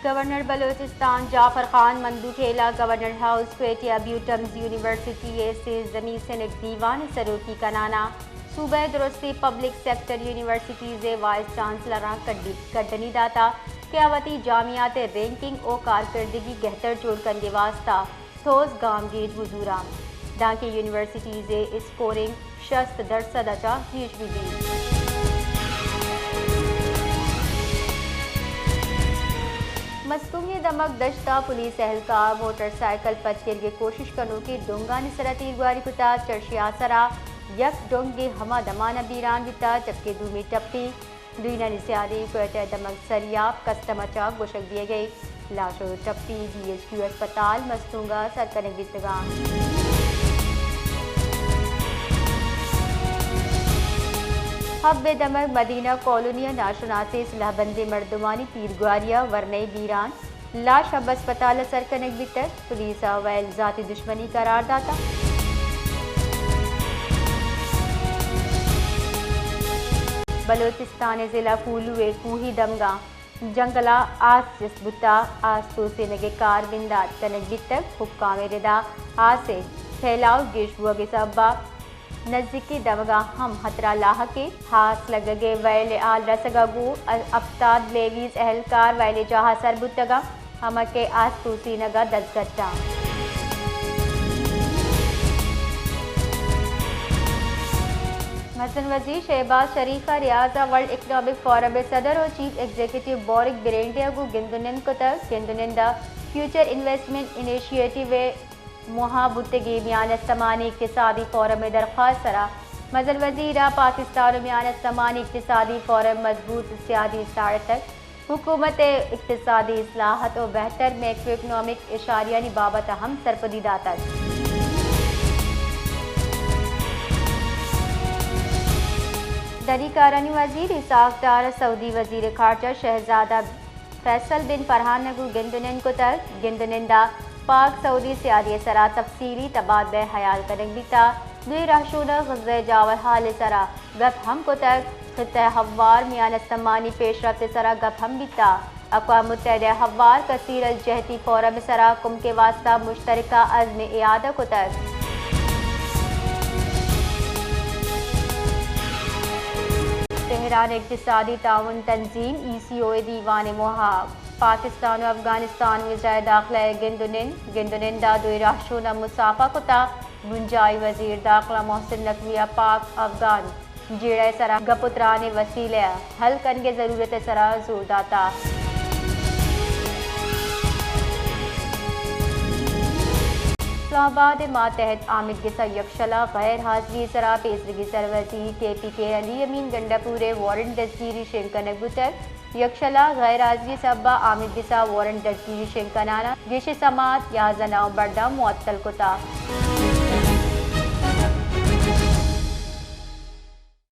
گورنر بلوچستان جعفر خان مندوخیل ءَ governor house Quetta ءَ بیوٹمز یونیورسٹی ءِ سیزدمی سینیٹ دیوان ءِ سروکی کنان ءَ صوبہ ءِ درستی پبلک سیکٹر یونیورسٹیز ءِ وائس چانسلراں کڈی-، کڈنی دات ءَ کہ آ وتی جامعات ءِ رینکنگ ءُ کارکردگی گہتر جوڑ کنگ ءِ واستہ ٹھوس گامگیج بزوراں، دانکہ یونیورسٹیز ءِ اسکورنگ شست درسد ءَ چہ گیش بہ بیت۔ مستونگ ءِ دمگ دشت ءَ پولیس اہلکار موٹر سائیکل پچ گرگ ءِ کوشش کنوکیں ڈونگانی سر ءَ تیرگواری کتگ، چرشی آسر ءَ یک ڈونگے ہما دمان ءَ بیران بیتگ، جبکہ دومی ٹپی دوئینانی سیادی کوئٹہ ءِ دمگ سریاب کسٹم ءَ چہ گوشگ بیگ ءَ لاش ءُ ٹپی بی ایچ کیو ہسپتال مستونگ ءَ سر کنگ بیتگ اَنت۔ حب ءِ دمگ مدینہ کالونی ءَ ناشناسیں سلاہ بندیں مردمانی تیرگواری ءَ ورنائی بیران، لاش حب ہسپتال ءَ سر کنگ بیتگ، پولیس ءَ ویل ذاتی دشمنی قرار داتگ۔ بلوچستان ءِ ضلع کوہلو ءِ کوہی دمگاں جنگل ءَ آس چست بوتگ، آس توسینگ ءِ کار بندات کنگ بیتگ، حکام ءِ ردا آس ءِ پھیلاؤ گیش بوگ ءِ سبب ءَ نزیکی دمگاں ہم ہترہ لاحق اِنت۔ آس لگگ ءِ ویل ءِ ہال رسگ ءَ گوں ہفتاد لیویز اہلکار ویل ءِ جاہ ءَ سر بوتگ اَنت، ہما کہ آس توسینگ ءَ دزگٹ اَنت۔ مزن وزیر شہباز شریف ءَ ریاض ءَ ورلڈ اکنامک فورم ءِ صدر ءُ چیف ایگزیکٹو بورگ برینڈے ءَ گوں گند ءُ نند کتگ۔ گند ءُ نند ءَ فیوچر انویسٹمنٹ انیشیٹو ءِ موہ ءَ بوتگیں میان استمانی اقتصادی فورم ءِ درخواست ءِ سرا مزن وزیر ءَ پاکستان ءُ میان استمانی اقتصادی فورم ءِ مضبوط سیادی ساڑتگ، حکومت ءِ اقتصادی اصلاحات ءُ بہتر میکرو اکنامک اشاریانی بابت ءَ ہم سرپدی داتگ۔ دری کارانی وزیر اسحاق ڈار ءَ سعودی وزیر خارجہ شہزادہ فیصل بن فرحان ءَ گوں گند ءُ نند کتگ۔ گند ءُ نند ءَ پاک سعودی سیادی ءِ سرا تفصیلی تبادلہ ءِ ہیال کنگ بیتگ۔ دوئیں رہشوناں غزہ ءِ جاور حال ءِ سرا گپ ہم کتگ۔ خطہ ءِ ہوار میان استمانی پیشرفت ءِ سرا گپ ہم بیتگ۔ اقوام متحدہ ءِ ہوار کثیر الجہتی فورم ءِ سرا کمک ءِ واستہ مشترکہ عزم ءِ اعادہ کتگ۔ تہران ءَ اقتصادی تعاون تنظیم ای سی او ءِ دیوان ءِ موہ ءَ پاکستان ءُ افغانستان ءِ وزرائے داخلہ ءِ گند ءُ نند، گند ءُ نند ءَ دوئیں رہشوناں مصافحہ کتگ۔ بنجاہی وزیر داخلہ محسن نقوی ءَ پاک افغان جیڑہ ءِ سرا گپ ءُ تران ءِ وسیلہ ءَ حل کنگ ءِ ضرورت ءِ سرا زور داتگ۔ اسلام آباد ءِ ماتحت آمدگس ءَ یکشل ءَ غیر حاضری ءِ سرا پیسرگی سروزیر کے پی کے علی امین گنڈا پور ءِ وارنٹ دزگیری شنگ کنگ بوتگ۔ یکشل ءَ غیر حاضری ءِ سبب ءَ آمدگس ءَ وارنٹ دزگیری شنگ کنان ءَ گیشیں سماعت، یازدہ نومبر داں معطل کتگ۔